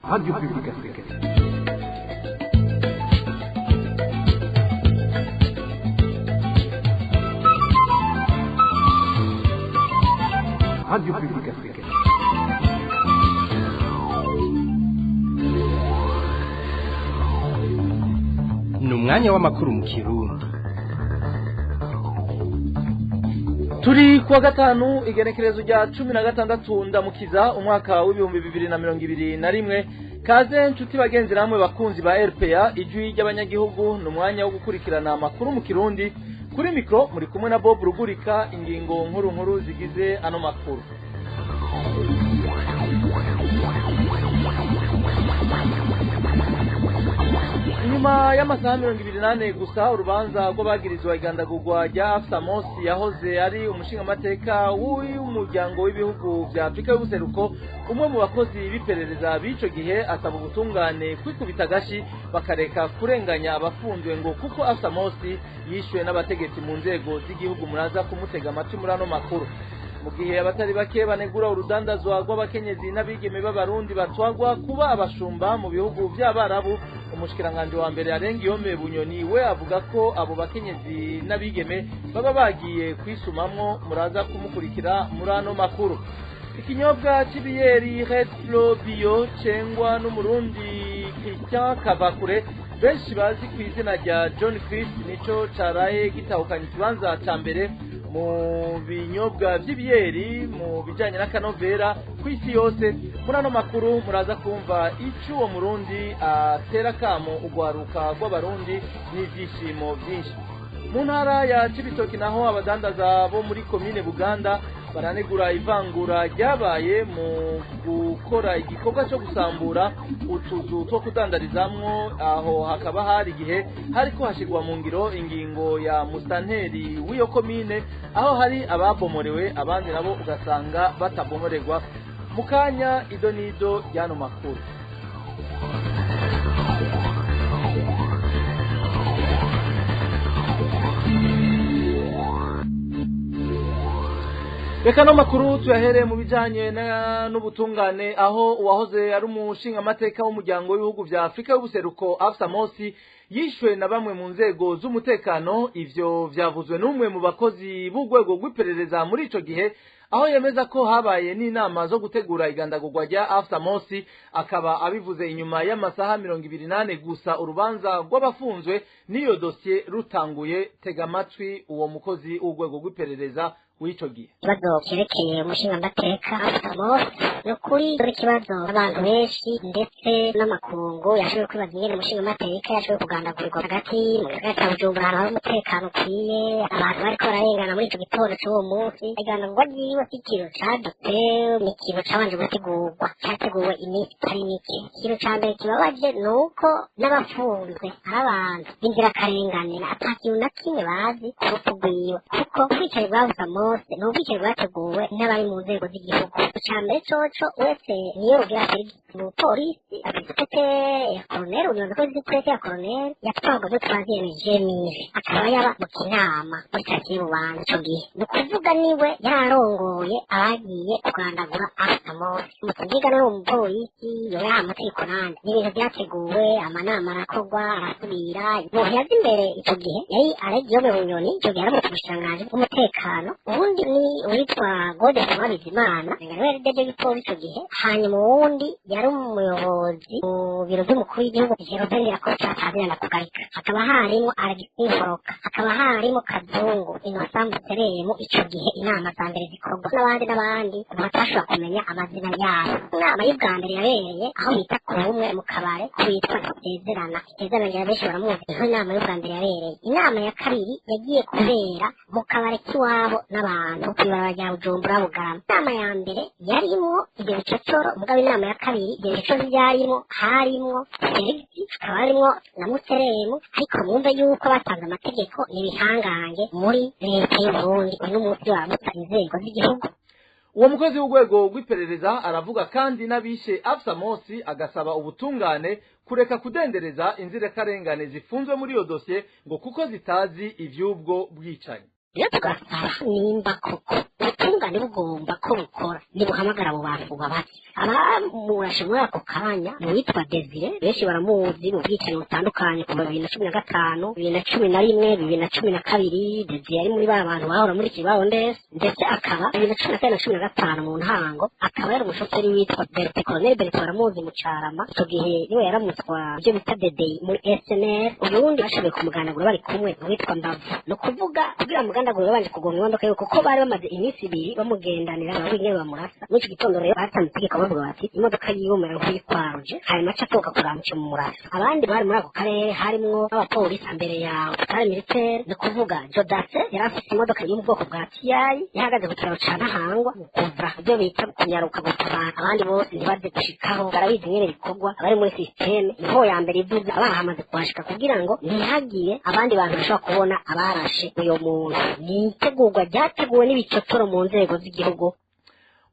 Radio Publique Africaine. Radio Publique Africaine. Ni umwanya w'amakuru mu Kirundi. Turi kuwa gatanu, igenekerezo rya 16 Ndamukiza, umwaka w'2021. Kaze nshuti bagenzi namwe bakunzi ba RPA, Ijwi ry'Abanyagihugu. Ni umwanya wo gukurikirana amakuru mu Kirundi. Kuri mikro muri kumwe na Bob Rugurika. Ingingo nkuru nkuru zigize ano makuru: Inyuma y'amasaha 24 gusa urubanza rw'abagirizwa igandagurwa rya Afsa Mosi, yahoze ari umushingamateka w'umuryango w'ibihugu vya Afrika y'Ubuseruko, umwe mu bakozi b'iperereza b'ico gihe asaba ubutungane kwikubita agashi bakareka kurenganya abafunzwe, ngo kuko Afsa Mosi yishwe n'abategetsi mu nzego z'igihugu. Muraza kumutega amatwi muri ano makuru. Mu gihe abatari bake banegura urudandazwa rw'abakenyezi n'abigeme b'Abarundi batwagwa kuba abashumba mu bihugu vy'Abarabu, umushikiranganji wa mbere Arengiyome Bunyoni we avuga ko abo bakenyezi n'abigeme baba bagiye kwisumamwo. Muraza kumukurikira muri ano makuru. Ikinyobwa c'ibiyeri Red Flow Bio cengwa n'Umurundi Christian Kavakure, benshi bazi ku izina rya John Chris, nico caraye gitahukanye ikibanza ca mbere mu binyobwa vy'ibiyeri mu bijanye n'akanovera kw'isi yose. Muri ano makuru muraza kumva ico uwo Murundi atera kamo urwaruka rw'Abarundi n'ivyishimo vyinshi. Mu ntara ya Cibitoki naho, abadandaza bo muri komine Buganda baranegura ivangura ryabaye mu gukora igikorwa cyo gusambura utuzu two kudandarizamwo. Aho hakaba hari igihe hariko hashirwa mu ngiro ingingo ya musitanteri w'iyo komine, aho hari ababomorewe, abandi nabo ugasanga batabomorerwa. Mu kanya, ido n'ido ry'ano makuru. Reka no makuru tuyahereye mu bijanye n'ubutungane, aho uwahoze ari umushingamateka w'umuryango w'ibihugu vya Afrika y'Ubuseruko Afsa Mosi yishwe na bamwe mu nzego z'umutekano. Ivyo vyavuzwe n'umwe mu bakozi b'urwego rw'iperereza muri ico gihe, aho yemeza ko habaye n'inama zo gutegura igandagurwa rya Afsa Mosi. Akaba abivuze inyuma y'amasaha 24 gusa urubanza rw'abafunzwe n'iyo dosiye rutanguye. Tega amatwi uwo mukozi w'urwego rw'iperereza w'ico gihe. Ikibazo cyerekeye umushingamateka Amos, ni ukuri dore ikibazo abantu benshi ndetse n'amakungu yashoboye kwibaza ingene umushingamateka yashoboye kugandagurirwa hagati mu gisagara ca Bujumbura, ahantu hari umutekano ukwiye, abantu bariko bararengana muri ico gitondo c'uwo munsi. Igandagurwa ryiwe si ikintu cadutse, ni ikintu cabanje gutegurwa, categuwe iminsi itari mike. Ikintu ca mbere kibabaje ni uko n'abafunzwe ari abantu b'inzirakarengane, ata kintu na kimwe bazi ku rupfu rwiwe, kuko ubwicanyi bwa Mose ni ubwicanyi bwateguwe n'abari mu nzego z'igihugu. Ica mbere coco, uretse niyo rugira Felix, umupolisi afite ipete ya koroneri, unyonza ko ipete ya koroneri, yatwarwa muri troisième G1000, akaba yaba mu Kinama muri quartier Bubanza ico gihe. Ni ukuvuga niwe yararongoye abagiye kugandagura Afsa Mose. Mutumviga n'uwo mupolisi yoba yahawe amategeko nande? Ni ibintu vyateguwe, amanama arakorwa, arasubira. Umuntu yaza imbere ico gihe yari Aregiyome Bunyoni, ico gihe ari umushikiranganji bw'umutekano. Uwundi ni uwitwa Godefroid Bizimana, niwe yari DG w'igipolisi ico gihe. Hanyuma uwundi yari umuyobozi mu biro vy'umukuru w'igihugu, Gervain Ndirakobuca atazina na kugarika. Hakaba harimo Alexis Nkoroka, hakaba harimo Kazungu Innocent Museremu ico gihe inama za mbere zikorwa, n'abandi n'abandi umuntu atashobora kumenya amazina yabo. Inama y'ubwa mbere yabereye aho bita ku Bumwe, mu kabare kwitwa Nsezerana. Nsezerana ngira benshi baramuzi. Niho inama y'ubwa mbere yabereye. Inama ya kabiri yagiye kubera mu kabare k'iwabo n'abantu kw'ibarabara rya Bujumbura Bugarama. Inama ya mbere yarimwo ivyo bicocoro, mugabo inama ya kabiri ivyo bicocoro vyarimwo, harimwo Felix, hakaba harimwo na Museremu. Ariko mwumve yuko batanze amategeko ni ibihangange muri leta y'Uburundi, uyu n'umunsi baramutsa inzego z'igihugu. Uwo mukozi w'urwego rw'iperereza aravuga kandi n'abishe Afsa Mosi, agasaba ubutungane kureka kudendereza inzirakarengane zifunzwe muri iyo dosiye, ngo kuko zitazi ivy'ubwo bwicanyi. Rero tugasaba nimba koko ubutungane bugomba ko bukora, nibuhamagara abo bantu bubabaze abamurashe muri ako kanya. Ni uwitwa Desire, benshi baramuzi mu bwicanyi butandukanye kuva 2015, 2011, 2012. Desire yari muri ba bantu bahora muri kibaho ndetse akaba 2014 na 15 mu ntango akaba yari umushoferi witwa Bertin, Colonel Bertin baramuzi mu Carama. Ico gihe niwe yaramutswa ibyo bita Dedei muri SNR. Ubundi bashoboye kumuganagura bari kumwe uwitwa Mbavu. Ni ukuvuga kugira mugandagure babanje kugonga imodoka yiwe, kuko bari bamaze iminsi 2 bamugendanira babinye bamurasa. Muri ico gitondo rero batanze itegeko bavuga bati imodoka yiwe mera nk'uyikwaruje, hanyuma aca atoka kuramutse mu murasa. Abandi bari muri ako karere harimwo abapolisi mbere ya hôpital militaire, ni kuvuga Jodase yari afite imodoka yo mu bwoko bwa TI yahagaze ku kiraro ca Ntahangwa kuva ibyo bita kunyaruka gutabara abandi bose ntibaze gushikaho. Barabizi nyene bikorwa abari muri système niho ya mbere ivuze abahamaze kuhashika kugira ngo ntihagire abandi bantu bashobora kubona abarashe uyo muntu. Ni itegurwa ryateguwe n'ibicocoro mu nzego z'igihugu.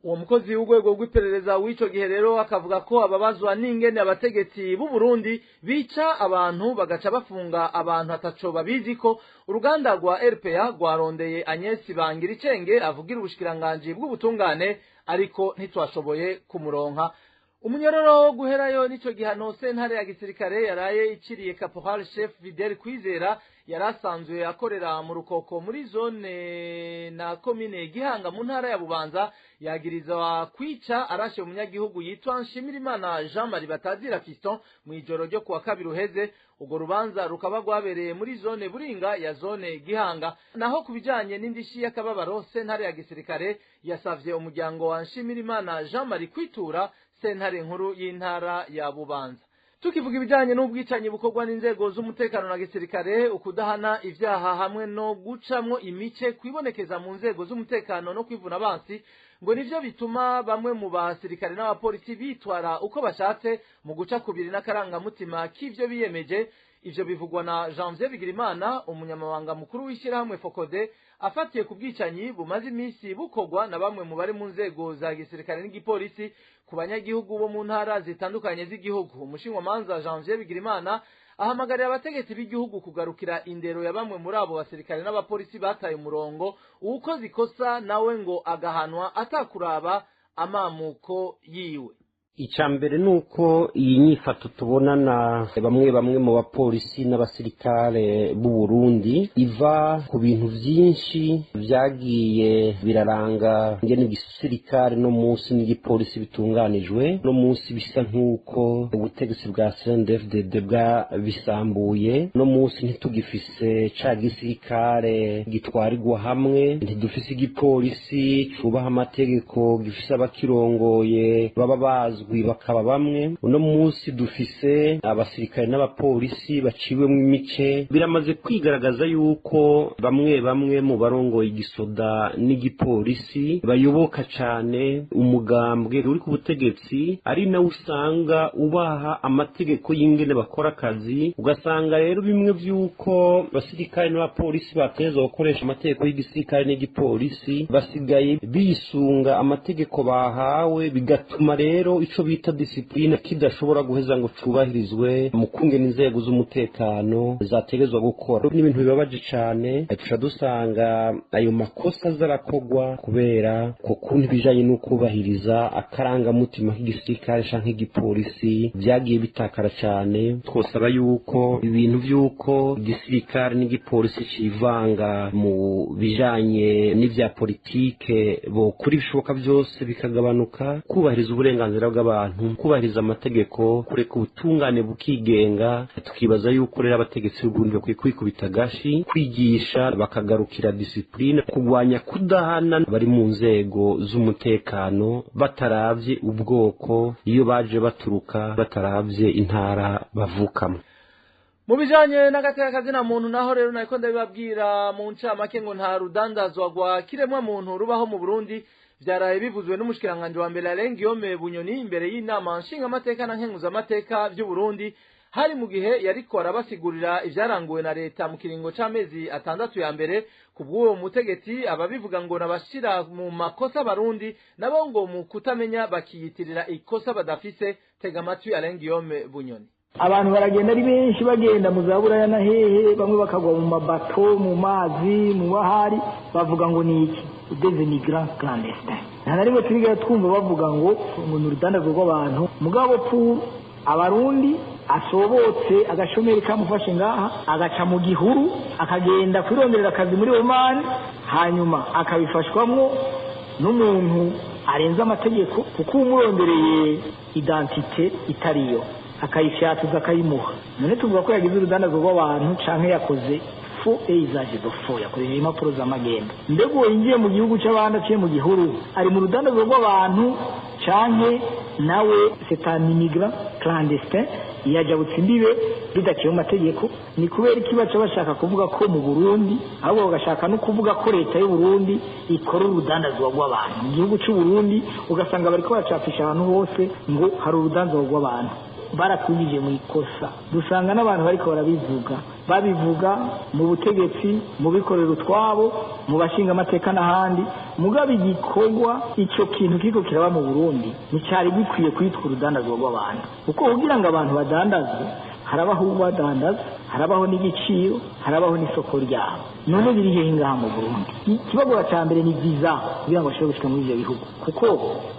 Uwo mukozi w'urwego rw'iperereza w'ico gihe rero akavuga ko ababazwa n'ingene abategetsi b'u Burundi bica abantu bagaca bafunga abantu ataco babizi ko. Uruganda rwa RPA rwarondeye Agnes Bangiricenge avugira ubushikiranganji bw'ubutungane, ariko ntitwashoboye kumuronka. Umunyororo wo guherayo nico gihano sentare ya gisirikare yaraye iciriye Caporal Chef Fidel Kwizera yarasanzwe akorera mu Rukoko muri zone na komine Gihanga mu ntara ya Bubanza, yagirizwa kwica arashe umunyagihugu yitwa Nshimirimana Jean Marie Batazira Fiston mu ijoro ryo kuwa kabiri uheze. Urwo rubanza rukaba rwabereye muri zone Buringa ya zone Gihanga. Naho kubijanye n'indishi y'akababaro, sentare ya gisirikare yasavye umuryango wa Nshimirimana Jean Marie kwitura sentare nkuru y'intara ya Bubanza. Tukivuga ibijanye n'ubwicanyi bukorwa n'inzego z'umutekano na gisirikare, ukudahana ivyaha hamwe no gucamwo imice kwibonekeza mu nzego z'umutekano no kwivuna abansi ngo nivyo bituma bamwe mu basirikare n'abapolisi bitwara uko bashatse mu guca kubiri n'akarangamutima k'ivyo biyemeje. Ivyo bivugwa na Janvier Bigirimana, umunyamabanga mukuru w'ishyirahamwe Fokode, afatiye ku bwicanyi bumaze iminsi bukorwa na bamwe mu bari mu nzego za gisirikare n'igipolisi ku banyagihugu bo mu ntara zitandukanye z'igihugu. Umushinwamanza Janvier Bigirimana ahamagarira abategetsi b'igihugu kugarukira indero ya bamwe muri abo basirikare n'abapolisi bataye umurongo, uwukoze ikosa nawe ngo agahanwa atakuraba amamuko yiwe. Icya mbere ni uko iyi nyifato tubonana bamwe bamwe mu bapolisi n'abasirikare b'u Burundi iva ku bintu byinshi byagiye biraranga ingene igisirikare no munsi n'igipolisi bitunganijwe no munsi, bisa nk'uko ubutegetsi bwa CNDD-FDD bwabisambuye. No munsi ntitugifise ca gisirikare gitwarirwa hamwe, ntidufise igipolisi cubaha amategeko gifise abakirongoye baba bazwi bakaba bamwe. Uno munsi dufise abasirikare n'abapolisi baciwemwo imice. Biramaze kwigaragaza yuko bamwe bamwe mu barongoye igisoda n'igipolisi bayoboka cane umugambwe uri ku butegetsi, ari nawe usanga ubaha amategeko y'ingene bakora akazi. Ugasanga rero bimwe vy'uko abasirikare n'abapolisi bategerezwa gukoresha amategeko y'igisirikare n'igipolisi basigaye bisunga amategeko bahawe, bigatuma rero ico bita discipline kidashobora guheza ngo cubahirizwe mu kungena inzego z'umutekano zategezwa gukora. N'ibintu bibabaje cane, tuca dusanga ayo makosa zarakogwa kubera ko kuntu ibijanye n'ukubahiriza akarangamutima k'igisirikare canke igipolisi vyagiye bitakara cane. Twosaba yuko ibintu vy'uko igisirikare n'igipolisi civanga mu bijanye n'ivya politike bokora ibishoboka vyose bikagabanuka, kubahiriza uburenganzira bw'abantu, kubahiriza amategeko, kureka ubutungane bukigenga. Tukibaza yuko rero abategetsi b'Uburundi bakwiye kwikubita agashi, kwigisha bakagarukira discipline, kurwanya kudahana bari mu nzego z'umutekano bataravye ubwoko iyo baje baturuka, bataravye intara bavukamo. Mu bijanye n'agateka kazina muntu naho rero nariko ndabibabwira mu ncamake ngo nta rudandazwa rwa kiremwa muntu rubaho mu Burundi. Vyaraye bivuzwe n'umushikiranganje wa mbere Alain Guillaume Bunyoni imbere y'inama nshingamateka na nkenguzamateka vy'u Burundi, hari mu gihe yariko arabasigurira ivyaranguwe na leta mu kiringo c'amezi 6 ya mbere. Kubw'uwo mutegetsi ababivuga ngo nabashira mu makosa abarundi nabo ngo mu kutamenya bakiyitirira ikosa badafise. Tega amatwi Alain Guillaume Bunyoni. Abantu baragenda ari benshi, bagenda mu za Buraya na hehe, bamwe bakagwa mu mabato, mu mazi, mu bahari, bavuga ngo ni iki? Des migrants clandestins. Nta na rimwe turigera twumva bavuga ngo ni urudandazwa rw'abantu. Mugabo pu abarundi asobotse agashomeri kamufashe ngaha, agaca mu gihuru, akagenda kwironderera akazi muri Oman, hanyuma akabifashwamwo n'umuntu arenze amategeko, kuko umurondereye identite itariyo akayifyatuza akayimuha. None tuvuga ko yagize urudandazwa rw'abantu canke yakoze faux et usage de faux, yakoresheje impapuro z'amagendo? Mbega uwo yinjiye mu gihugu c'abandi aciye mu gihuru ari mu rudandazwa rw'abantu, canke nawe c'est un immigrant clandestin yajabutse imbibe bidaciye mu mategeko? Ni kubera iki baca bashaka kuvuga ko mu Burundi, ahubwo bagashaka no kuvuga ko leta y'u Burundi ikora urudandazwa rw'abantu mu gihugu c'u Burundi? Ugasanga bariko baracapisha ahantu hose ngo hari urudandazwa rw'abantu. Baratwinjije mu ikosa, dusanga n'abantu bariko barabivuga, babivuga mu butegetsi, mu bikorera utwabo, mu bashinga amateka n'ahandi. Mugabo igikorwa ico kintu kiko kiraba mu Burundi nticyari gikwiye kwitwa urudandazwa rw'abantu, kuko kugira ngo abantu badandazwe harabaho ubadandaza, harabaho n'igiciro, harabaho n'isoko ryabo. None biri hehe ngaha mu Burundi? Ikibagora ca mbere ni visa kugira ngo bashobore gushika muri ivyo bihugu, kuko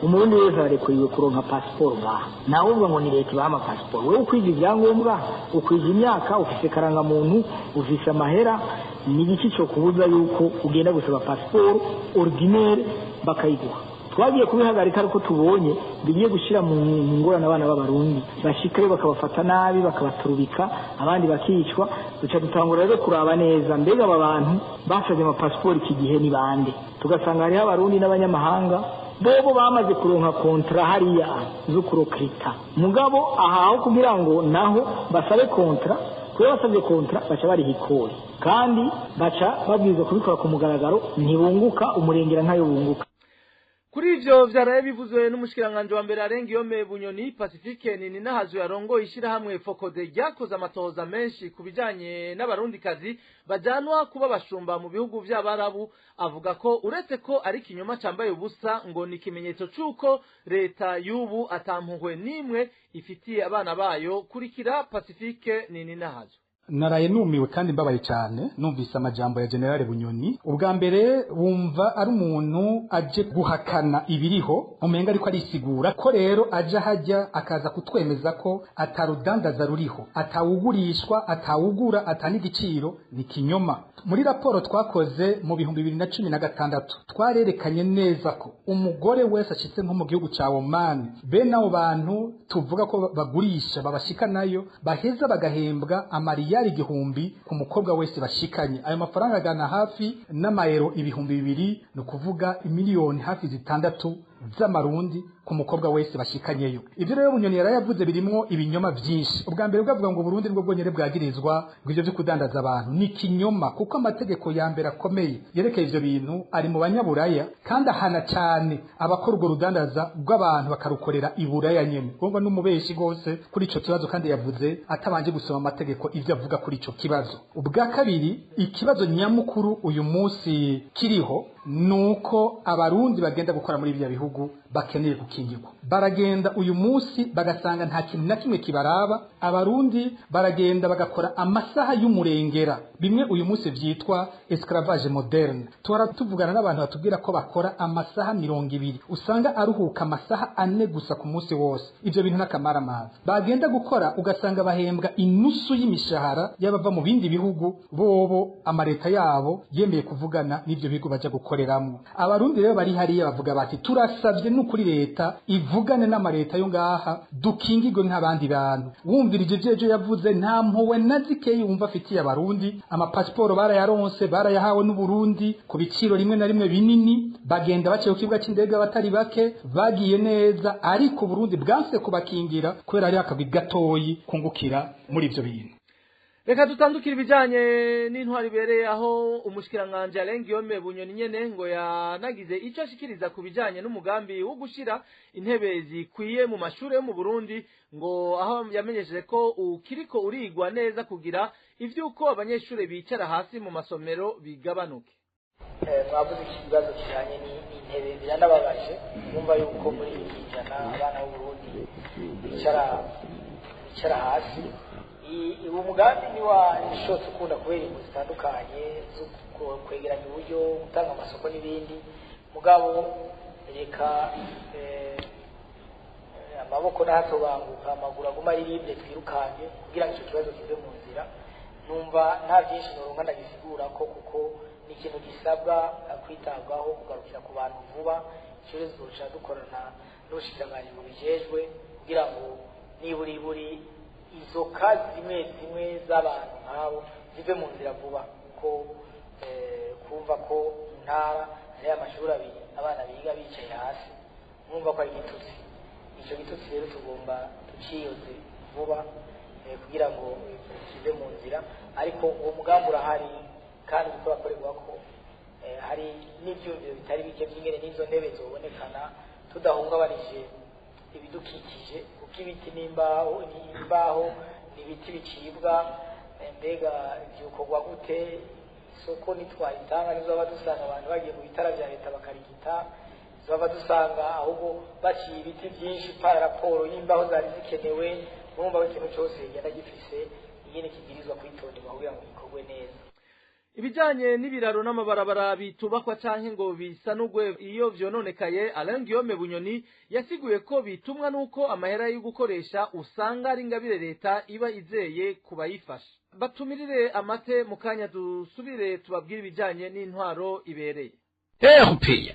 umurundi wese arekuriwe kuronka pasiporo ngaha. Nawe uvuga ngo ni leta ibaha amapasiporo, wewe ukwiga ibyangombwa, ukwiga imyaka, ufise karangamuntu, ufise amahera, ni igiki co kubuza yuko ugenda gusaba pasiporo ordinaire bakayiguha? Twagiye kubihagarika ariko tubonye bigiye gushyira mu ngorane abana b'abarundi, bashikayo bakabafata nabi, bakabaturubika, abandi bakicwa. Duca dutangura rero kuraba neza, mbega aba bantu basabye amapasiporo iki gihe ni bande? Tugasanga hariho abarundi n'abanyamahanga bobo bamaze kuronka kontra hariya zo kurokirita, mugabo aha aho kugira ngo naho basabe kontra, kubera basabye kontra baca bariha ikori, kandi baca babwirizwa kubikora ku mugaragaro, ntibunguka umurengera nkayo bunguka. Kuri ivyo vyaraye bivuzwe n'umushikiranganje wa mbere Arengiyome Bunyoni, Pacifique Ninahazu yarongoye ishirahamwe Fokode ryakoze amatohoza menshi ku bijanye n'abarundikazi bajanwa kuba bashumba mu bihugu vy'Abarabu, avuga ko uretse ko ari ikinyoma cambaye ubusa, ngo ni ikimenyetso c'uko leta y'ubu atampuhwe n'imwe ifitiye abana bayo. Kurikira Pacifique Ninahazu. Naraye numiwe kandi mbabaye cyane numvise amajambo ya General Bunyoni. Ubwa mbere wumva ari umuntu aje guhakana ibiriho, umenga ariko arisigura ko rero aje hajya akaza kutwemeza ko atarudandaza ruriho, atawugurishwa, atawugura, atanigiciro. Ni kinyoma. Muri raporo twakoze mu 2016 twarerekanye neza ko umugore wese ashitse nko mu gihugu ca Oman, bene abo bantu tuvuga ko bagurisha babashika nayo, baheza bagahembwa amariya 1000 ku mukobwa wese bashikanye. Ayo mafaranga agana hafi n'amayero 2000, ni ukuvuga imiliyoni hafi 6 z'amarundi ku mukobwa wese bashikanyeyo. Ivyo rero Bunyoni yarayavuze birimwo ibinyoma vyinshi. Ubwa mbere bwavuga ngo Burundi nibwo bwonyene bwagirizwa ngo ivyo vyo kudandaza abantu, ni kinyoma, kuko amategeko ya mbere akomeye yerekeye ivyo bintu ari mu banyaburaya, kandi ahana cyane abakora urwo rudandaza rw'abantu bakarukorera iburaya nyene. Urumva n'umubeshi gose kuri ico kibazo, kandi yavuze atabanje gusoma amategeko ivyo avuga kuri ico kibazo. Ubwa kabiri, ikibazo nyamukuru uyu munsi kiriho nuko abarundi bagenda gukora muri ibyo bihugu bakeneye gukingirwa. Baragenda uyu munsi bagasanga nta kintu na kimwe kibaraba. Abarundi baragenda bagakora amasaha y'umurengera, bimwe uyu munsi vyitwa esclavage moderne. Tuhora tuvugana n'abantu batubwira ko bakora amasaha 20, usanga aruhuka amasaha 4 gusa ku munsi wose. Ivyo bintu n'akamaramaza. Bagenda gukora ugasanga bahembwa inusu y'imishahara y'abava mu bindi bihugu, bobo amareta yabo yemeye kuvugana n'ivyo bihugu baja gukoreramwo. Abarundi rero bari hariya bavuga bati turasavye n'ukuri leta ivugane n'amareta yo ngaha dukingirwe nk'abandi bantu. Wumvirije ivyo yavuze, nta mpuwe na zikeyi wumva afitiye abarundi. Amapasiporo barayaronse, barayahawe n'Uburundi ku biciro rimwe na rimwe binini, bagenda baciye ku kibuga c'indege abatari bake bagiye neza, ariko Burundi bwanse kubakingira kubera ari akagwi gatoyi kungukira muri ivyo bintu. Reka dutandukire ibijanye n'intwari ibereye, aho umushikiranganje Arengiyome Bunyoni nyene ngo yanagize ico ashikiriza ku bijanye n'umugambi wo gushira intebe zikwiye mu mashure yo mu Burundi, ngo aho yamenyesheje ko ukiriko urigwa neza kugira ivyuko abanyeshure bicara hasi mu masomero bigabanuke. Mwavuze ikibazo kijanye n'intebe, biranababaje kumva yuko muri iki jana abana b'Uburundi bicara Twicara hasi. Uwo mugambi ni washotse ukunda kubera ingo zitandukanye zo kwegeranya uburyo, gutanga amasoko n'ibindi. Mugabo reka amaboko ntatobanguka, amaguru aguma ari libre, twirukange kugira ngo icyo kibazo kive mu nzira. Numva nta byinshi noronka ndagisigura ko, kuko ni ikintu gisabwa kwitabwaho, kugarukira ku bantu vuba. Icyo rero tuzoca dukorana n'ubushikiranganji bubijejwe kugira ngo niburiburi izo kazi zimwe zimwe z'abantu nk'abo zive mu nzira vuba, kuko kumva ko mu ntara hariyo amashuri abiri abana biga bicaye hasi, mwumva ko ari igitutsi. Icyo gitutsi rero tugomba tuciyoze vuba kugira ngo kive mu nzira. Ariko uwo mugambi urahari kandi uriko urakorerwa ko hari n'ivyumviro bitari bike vy'ingene n'izo ntebe zobonekana tudahungabanije ibidukikije, kuko ibiti n'imbaho ni ibiti bicibwa. Mbega vyokorwa gute? Isoko nitwayitanga nizoba dusanga abantu bagiye mu bitara vya leta bakarigita, zoba dusanga ahubwo baciye ibiti vyinshi par raporo y'imbaho zari zikenewe. Urumva ko ikintu cose kigenda gifise ingene kibwirizwa kwitonderwa kugira ngo gikorwe neza. Ibijanye n'ibiraro n'amabarabara bitubakwa canke ngo bisanurwe iyo vyononekaye, Alain Guillaume Bunyoni yasiguye ko bitumwa nuko amahera yo gukoresha usanga ari ingabire leta iba izeye kubayifasha. Batumirire amate mu kanya, dusubire tubabwire ibijanye n'intwaro ibereye. RPA.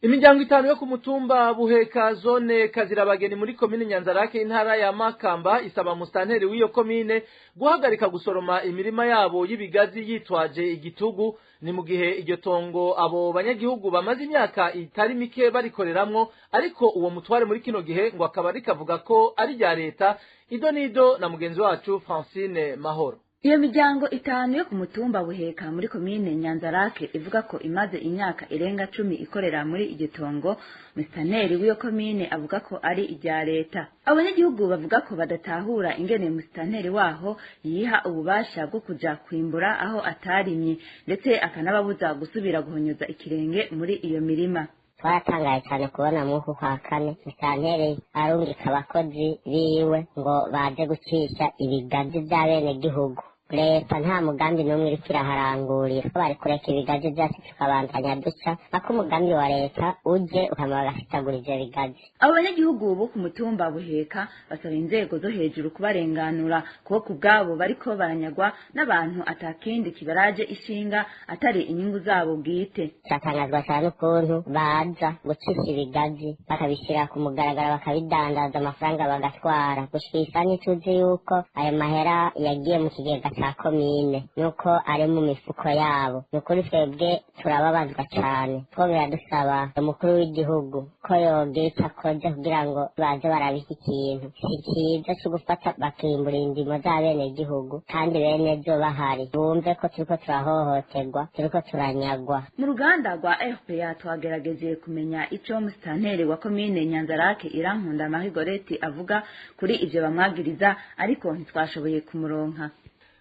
Imiryango itanu yo ku mutumba Buheka, zone Kazirabageni, muri komine Nyanzarake, intara ya Makamba, isaba mustanteri w'iyo komine guhagarika gusoroma imirima yabo y'ibigazi yitwaje igitugu. Ni mu gihe iryo tongo abo banyagihugu bamaze imyaka itari mike barikoreramwo, ariko uwo mutware muri kino gihe ngo akaba ariko ko ari rya leta. Ido nido na mugenzi wacu Francine Mahoro. Iyo miryango itanu yo ku mutumba Buheka muri komine Nyanzarake ivuga ko imaze imyaka irenga 10 ikorera muri iryo tongo. Musitanteri w'iyo komine avuga ko ari irya leta. Abanyagihugu bavuga ko badatahura ingene musitanteri waho yiha ububasha bwo kuja kwimbura aho atarimye, ndetse akanababuza gusubira guhonyoza ikirenge muri iyo mirima. Twaratangaye cyane kubona mw'uku kwa kane musitanteri arungika abakozi biwe ngo baze gucisha ibigazi by'abenegihugu. Leta nta mugambi n'umwe iriko iraharangurira. Bari kureka ibigazi vyacu tukabandanya duca paka umugambi wa leta uje ukama bagasitagura ivyo bigazi. Abo banyagihugu bo ku mutumba Buheka basaba inzego zo hejuru kubarenganura, kuko ku bwabo bariko baranyagwa n'abantu atakindi kibaraje ishinga atari inyungu zabo bwite. Turatangazwa cyane ukuntu baza gucisha ibigazi bakabishyira ku mugaragaro, bakabidandaza, amafaranga bagatwara. Gushika isa ntituzi yuko ayo mahera yagiye mu kigega ca komine nuko ari mu mifuko yabo. Nukuri twebwe turababazwa cane, twongera dusaba umukuru w'igihugu ko yogira ico akoze kugira ngo baze barabika. Ikintu si ciza co gufata bakimbura indimo z'abenegihugu kandi bene zo bahari. Bumve ko turiko turahohoterwa, turiko turanyagwa. Mu ruganda rwa RPA twagerageje kumenya ico musitanteri wa komine Nyanzarake Irankunda Marie Goreti avuga kuri ivyo bamwagiriza, ariko ntitwashoboye kumuronka.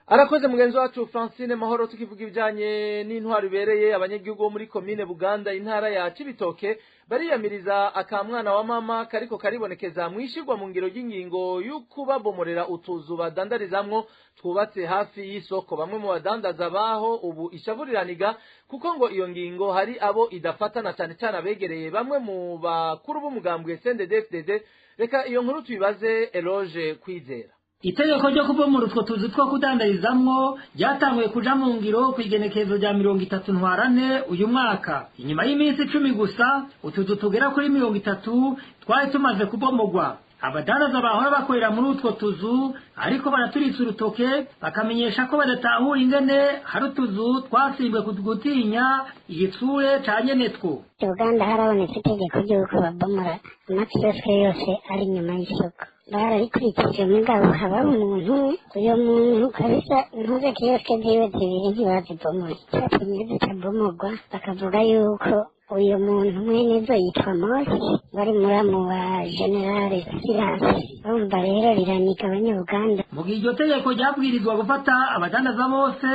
Arakoze mugenzi wacu Francine Mahoro. Tukivuga ibijanye n'intwaro ibereye, abanyagihugu bo muri komine Buganda, intara ya Cibitoke, bariyamiriza akamwana wa mama kariko karibonekeza mwishirwa mu ngiro y'ingingo y'ukubabomorera utuzu badandarizamwo twubatse hafi y'isoko. Bamwe mu badandaza baho ubu ishavuriraniga kuko ngo iyo ngingo hari abo idafatana, cane cane abegereye bamwe mu bakuru b'umugambwe CNDD-FDD. Reka iyo nkuru tuyibaze Eloge Kwizera. Itegeko ryo kubomora utwo tuzu two kudandarizamwo ryatanguye kuja mu ngiro ku igenekerezo rya 30 Ntwarante uyu mwaka. Inyuma y'iminsi 10 gusa utuzu tugera kuri 30 twari tumaze kubomogwa. Abadandaza bahora bakorera muri utwo tuzu ariko baraturitse urutoke, bakamenyesha ko badatahura ingene hari utuzu twasimbwe gutinya igitsure ca nyenetwo. Uganda harabonetse itegeko ry'uko babomora amakiyosike yose ari inyuma y'isoko. Bararikurikije, mugabo haba umuntu umwe, uyo muntu kabisa ntuze kiyosike ziwe zibiri ntibazibomoye. Icyatumye zitabomogwa bakavuga yuko uyu muntu mwene zo yitwa Mose bari muramu wa Generale Silas. Urumva rero biranika abanyabuganda. Mu gihe iryo tegeko ryabwirizwa gufata abadandaza bose,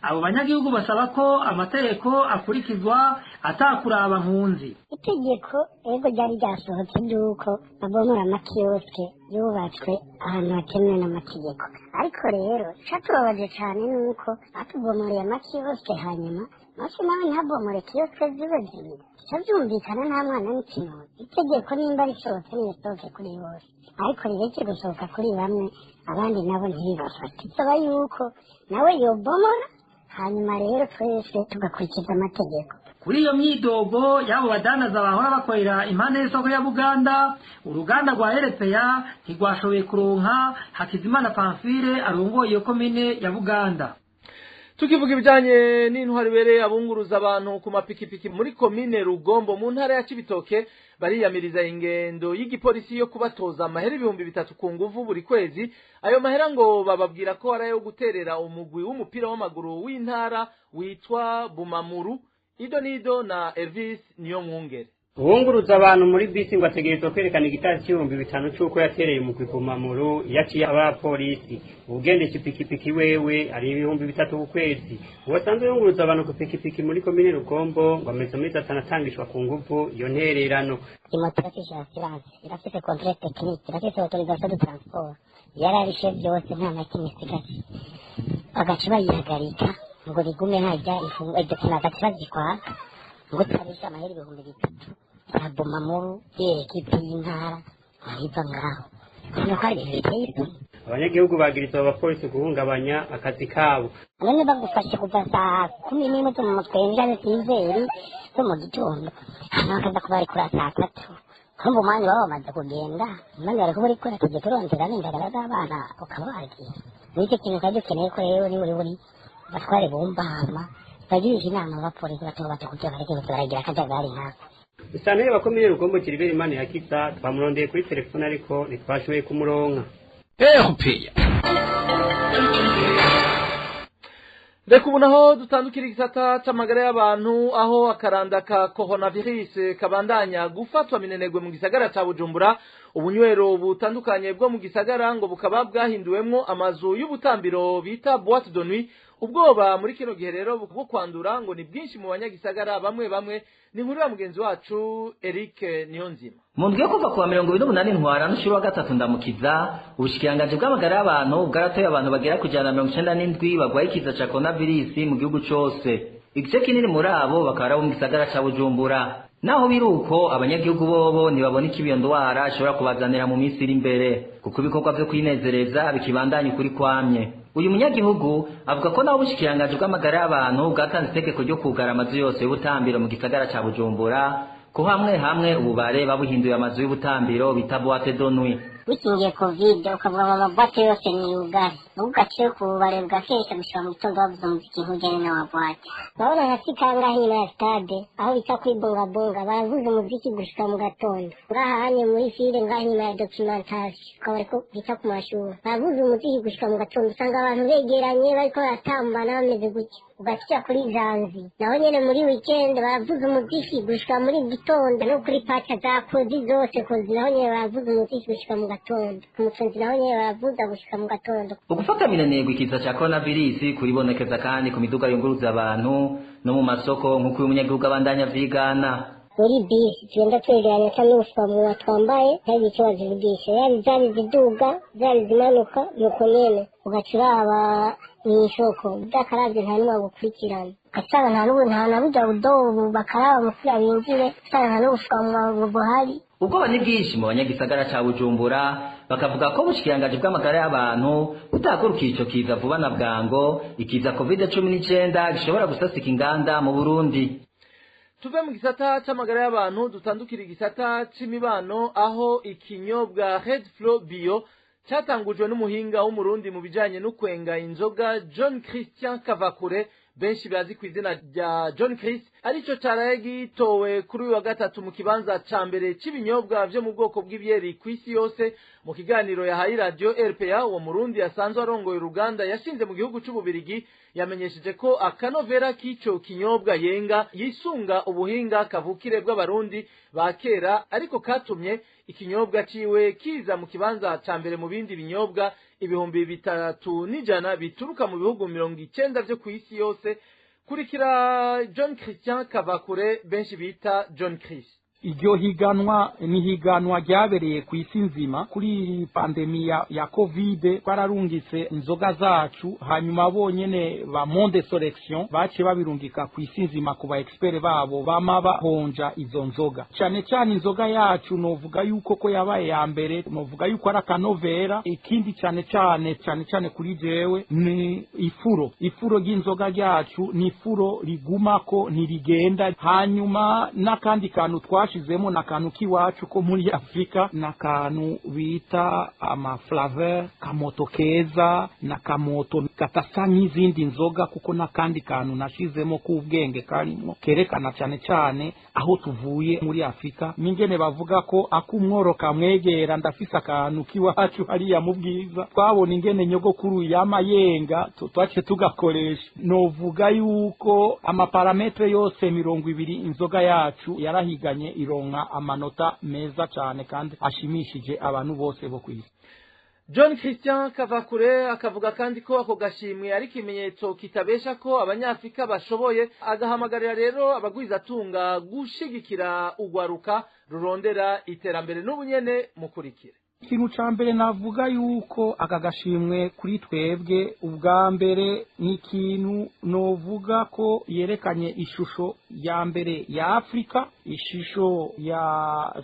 abo banyagihugu basaba ko amategeko akurikizwa atakuraba nkunzi. Itegeko ego ryari ryasohotse ry'uko babomora amakiyosike yubatswe ahantu hatemewe n'amategeko, ariko rero icatubabaje cane ni uko batubomoreye amakiyosike, hanyuma maze nawe ntabomore kiyosike zibe zibiri. Vyumvikana nta mwana n'ikinono. Itegeko nimba risohotse, nirisohoke kuri bose, ariko rireke gusohoka kuri bamwe, abandi nabo ntibibafate. Saba yuko nawe yobomora, hanyuma rero twese tugakurikiza amategeko. Kuri iyo myidogo y'abo badandaza bahora bakorera impande y'isoko ya Buganda, uruganda rwa RPA ntirwashoboye kuronka Hakizimana Pamphile arongoye iyo komine ya Buganda. Tukivuga ibijanye n'intwari ibereye, abunguruza abantu ku mapikipiki muri komine Rugombo mu ntara ya Cibitoke bariyamiriza ingendo y'igipolisi yo kubatoza amahera 3000 ku nguvu buri kwezi. Ayo mahera ngo bababwira ko ari ayo guterera umugwi w'umupira w'amaguru w'intara witwa Bumamuru. Ido nido na Elvis Niyomwungere. Uwunguruza abantu muri bisi ngo ategerezwa kwerekana igitasi c'5000 c'uko yatereye umugwi Bumamuru yaciye abapolisi. Uwugendesha ipikipiki wewe ari 3000 ku kwezi. Uwasanzwe yunguruza abantu ku pikipiki muri komine Rugombo ngo ameze amezi 5 atangishwa ku nguvu iyo ntererano. Imoto irafise assurance, irafise contrôle technique, irafise autorisation de transport, yararishe vyose, nta na kimwe isigaje. Bagaca bayihagarika ngo bigume harya ifungwa, bagaca bazikwaka ngo utarishe amahera 3000 ya Bumamuru y'ekipe y'intara ahiva ngaho. Hano ko ari ibintu biteye isoni. Abanyagihugu bagirizwa abapolisi guhungabanya akazi kabo. None bagufashe kuva saa 11 zo mu mutwenja sizeri zo mu gitondo, hanyuma bakaza kubarekura saa 3. Kumva umwanya baba bamaze kugenda, umwanya bariko barikora tugiye turondera n'indagara z'abana ukaba wagiye. Nicyo kintu twari dukeneye ko rero ni buri batware bumva, hama bagirisha inama abapolisi bato bato kugira bareke kuza baragira akajagari nkako. Isanteri wa komine Rugombo Gilbert Manirakiza twamurondeye kuri telefone ariko ntitwashoboye kumuronka. RPA. Reka ubu naho dutandukira igisata c'amagara y'abantu, aho akaranda ka coronavirus kabandanya gufatwa minenegwe mu gisagara ca Bujumbura. Ubunywero butandukanye bwo mu gisagara ngo bukaba bwahinduwemwo amazu y'ubutambiro bita boîte de nuit. Ubwoba muri kino gihe rero bwo kwandura ngo ni bwinshi mu banyagisagara bamwe bamwe. Ni inkuru ya mugenzi wacu Eric Niyonzima. Mu ndwi yo kuva kuwa 28 Ntwarante ushira wa gatatu Ndamukiza, ubushikiranganji bw'amagara y'abantu bwaratoye abantu bagera ku 197 bagwaye ikiza ca coronavirus mu gihugu cose. Igice kinini muri abo bakaba ari abo mu gisagara ca Bujumbura. Naho biruko, abanyagihugu bobo ntibabona ikibi iyo ndwara ishobora kubazanira mu minsi iri imbere, kuko ibikorwa vyo kwinezereza bikibandanya ukuri kwamye. Uyu munyagihugu avuga ko naho ubushikiranganji bw'amagara y'abantu bwatanze itegeko ryo kugara amazu yose y'ubutambiro mu gisagara ca Bujumbura, ko hamwe hamwe ububare babuhinduye amazu y'ubutambiro bita boîte de nuit. Wikingiye COVID ukavuga ngo amaboîte yose ni yugare, ugaciye ku bubare bwakesha gushika mu gitondo bavuza umuziki ntujyane n'amaboîte. Urabona nka Sikangaho inyuma ya stade aho bita kuri Bungabunga baravuza umuziki gushika mu gatondo. Ngaha hanye muri file ngaha inyuma ya documentation ukabari ko bita ku mashuri baravuza umuziki gushika mu gatondo, usanga abantu begeranye bariko baratambana bameze gutya. Ugaca kuri Zanzi naho nyene muri weekend baravuza umuziki gushika muri gitondo, no kuri paca za kozi zose kozi naho nyene baravuza umuziki gushika mu gatondo, ku Musenzi naho nyene baravuza gushika mu gatondo. Ugufata minenegwe ikiza ca coronavirus kuribonekeza kandi ku miduga yunguruza abantu no mu masoko, nk'uko uyu munyagihugu abandanya avyigana. Muri bisi tugenda twegeranya ata n'ubufukamunwa twambaye, ntihagire icyo bazivugisha, yaba izaba iziduga zaba izimanuka nuko nyene. Ugaca uraba mw'isoko udakaravye nta n'umwe agukurikirana, ugasanga nta n'ubu nta na burya budobo bakaraba mu kugira binjire, usanga nta n'ubufukamunwa buhari. Ubwoba ni bwinshi mu banyagisagara ca Bujumbura, bakavuga ko ubushikiranganji bw'amagara y'abantu butahagurukiye ico kiza vuba na bwango, ikiza COVID-19 gishobora gusasika inganda mu Burundi. Tuve mu gisata c'amagara y'abantu dutandukira igisata c'imibano, aho ikinyobwa Red Flow Bio catangujwe n'umuhinga w'umurundi mu bijanye no kwenga inzoga John Christian Kavakure, benshi bazi ku izina rya John Chris, arico caraye gitowe kuri uyu wa gatatu mu kibanza ca mbere c'ibinyobwa vyo mu bwoko bw'ibyeri kw'isi yose. Mu kiganiro yahaye radio RPA, uwo murundi asanzwe arongoye uruganda yashinze mu gihugu c'Ububirigi yamenyesheje ko akanovera k'ico kinyobwa yenga yisunga ubuhinga kavukire bw'abarundi ba kera, ariko katumye Ikinyobwa ciwe kiza mu kibanza ca mbere mu bindi binyobwa 3100 bituruka mu bihugu 90 vyo kw'isi yose. Kurikira John Christian Kavakure, benshi bita John Chris. Iryo higanwa ni higanwa ryabereye ku isi nzima kuri pandemi ya Covid. Twararungitse inzoga zacu, hanyuma bonyene ba Monde Selection baciye babirungika ku isi nzima ku ba expert babo bama bahonja izo nzoga. Cyane cyane inzoga yacu novuga yuko ko yabaye ya mbere, novuga yuko ari akanovera. Ikindi cyane cyane cyane cyane kuri jewe ni ifuro ry'inzoga ryacu, ni ifuro rigumako, ntirigenda. Hanyuma n'akandi kantu twashizemo na kantu k'iwacu ko muri Afrika, na kantu bita amaflaveur, kamoto keza na kamoto katasa nk'izindi nzoga, kuko n'akandi kantu nashizemo k'ubwenge karimo kerekana cyane cyane aho tuvuye muri Afrika. N'ingene bavuga ko akumworo kamwegera, ndafise akantu k'iwacu hariya mu Bwiza, twabona ingene nyogokuru yama yenga, twaciye tugakoresha. Novuga yuko amaparametre yose 20 inzoga yacu yarahiganye, ironka amanota meza cyane kandi ashimishije abantu bose bo kwisi. John Christian Kavakure akavuga kandi ko ako gashimwe ari ikimenyetso kitabesha ko abanyafrika bashoboye, agahamagarira rero abagwizatunga gushigikira ugwaruka rurondera iterambere. N'ubunyene mukurikire. Ikintu ca mbere navuga yuko aka gashimwe kuri twebwe ubwa mbere ni ikintu novuga ko yerekanye ishusho ya mbere ya Afrika, ishusho ya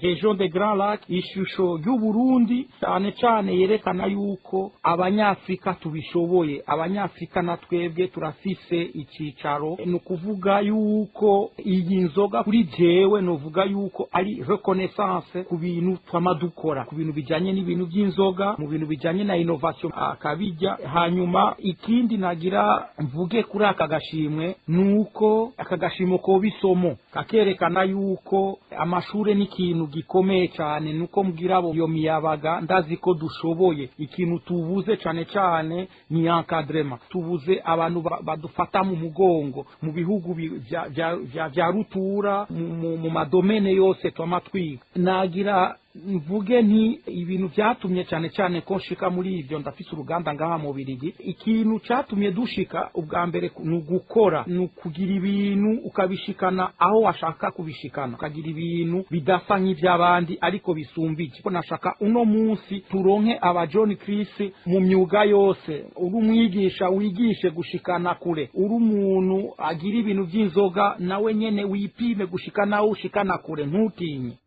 Region des Grands Lacs, ishusho y'u Burundi, cyane cyane yerekana yuko abanyafrika tubishoboye, abanyafrika na twebwe turafise icicaro. Ni ukuvuga yuko iyi nzoga kuri jewe novuga yuko ari reconnaissance ku bintu twama dukora, ku bintu bijanye n'ibintu by'inzoga, mu bintu bijanye na innovation akabijya. Hanyuma ikindi nagira mvuge kuri aka gashimwe nuko aka gashimwe ko bisomo kakerekana yuko amashure ni ikintu gikomeye cyane. Nuko mbwira abo iyo miyabaga, ndazi ko dushoboye. Ikintu tubuze cyane cyane ni encadrement, tubuze abantu badufata mu mugongo mu bihugu vya rutura, mu madomene yose twama twiga. Nagira mvuge nti ibintu byatumye cyane cyane ko nshika muri ivyo, ndafise uruganda ngaha mu Birigi. Ikintu cyatumye dushika ubwa mbere ni ugukora, ni ukugira ibintu ukabishikana aho washaka kubishikana, ukagira ibintu bidasa nk'iby'abandi ariko bisumbije. Ko nashaka uno munsi turonke aba John Chris mu myuga yose. Uri umwigisha wigishe gushikana kure, uri umuntu agira ibintu by'inzoga nawe nyene wipime gushikana aho ushikana kure, ntutinye.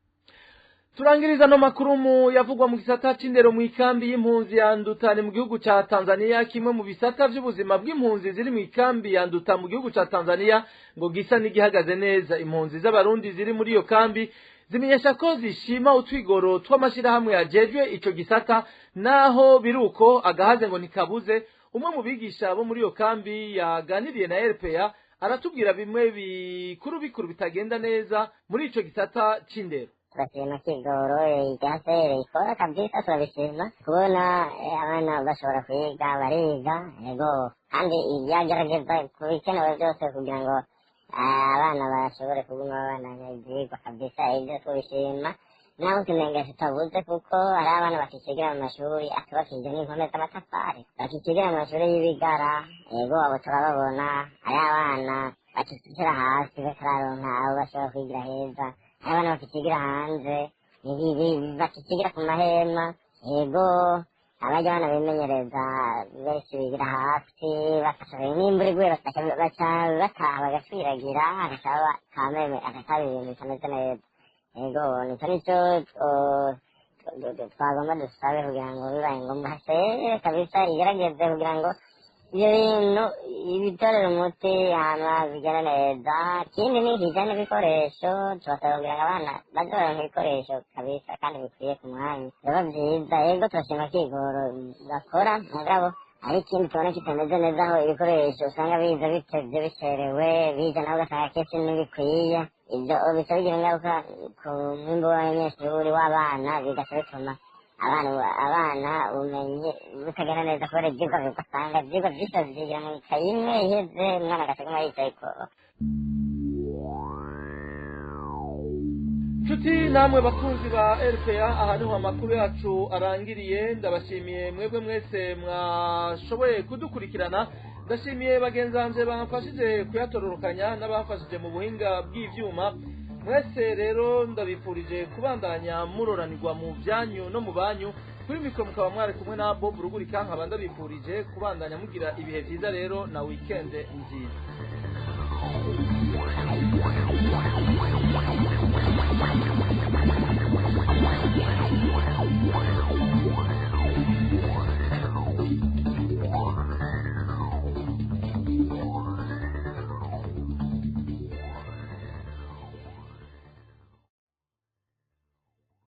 Turangiriza no makuru mu yavugwa mu gisata c'indero mu ikambi y'impunzi ya Nduta mu gihugu ca Tanzania. Kimwe mu bisata vy'ubuzima bw'impunzi ziri mu ikambi ya Nduta mu gihugu ca Tanzania ngo gisa n'igihagaze neza. Impunzi z'abarundi ziri muri iyo kambi zimenyesha ko zishima utwigoro tw'amashirahamwe yajejwe ico gisata, naho biruko agahaze ngo ntikabuze. Umwe mu bigisha bo muri iyo kambi yaganiriye na RPA aratubwira bimwe bikuru bikuru bitagenda neza muri ico gisata c'indero. Turashima kigoro icyasere ikora kabisa, turabishima kubona abana bashobora kwiga, bariga yego, kandi yagerageza kubikenewe byose kugira ngo abana bashobore kuguma babandanya ibyigwa kabisa. Ibyo tubishima, naho utumenga tutabuze, kuko hari abana bakikigira mu mashuri atubakije n'inkome z'amatafari, bakikigira mu mashuri y'ibigara, yego abo turababona. Hari abana bakikigira hasi batararonka aho bashobora kwigira heza, abana bakikigira hanze, bakikigira ku mahema, yego abajya abana bimenyereza benshi bigira hasi, bafasha n'imvura iguye baca bataha bagaswiragira, agashaba kameme agasaba ibintu bitameze neza. Yego nico nico twagomba dusabe kugira ngo bibaye ngombwa hasere kabisa igerageze kugira ngo ibyo bintu ibitorera umuti hama bigenda neza. Ikindi ni ikijyanye n'ibikoresho, tubasaba kugira ngo abana baze baronka ibikoresho kabisa kandi bikwiye ku mwanya, biba byiza. Yego turashima kigoro bakora, mugabo hari ikindi tubona kitameze neza, aho ibikoresho usanga biza bitevye bicerewe, biza naho ugasanga kenshi ntibikwiye. Ibyo bica bigira ingaruka ku mwimbu w'abanyeshuri w'abana, bigaca bituma abana ubumenyi butagenda neza kubera ivyigwa ugasanga ivyigwa vyinshi bavyigira mu ikaye imwe iheze, umwana agataguma yicaye ko. Nshuti namwe bakunzi ba RPA, aha niho amakuru yacu arangiriye. Ndabashimiye mwebwe mwese mwashoboye kudukurikirana. Ndashimiye bagenzi banje bamfashije kuyatororokanya n'abamfashije mu buhinga bw'ivyuma. Mwese rero ndabifurije kubandanya muroranirwa mu byanyu no mu banyu. Kuri mikoro mukaba mwari kumwe na Bob Rugurika, nkaba ndabifurije kubandanya mugira ibihe vyiza rero na weekend nziza.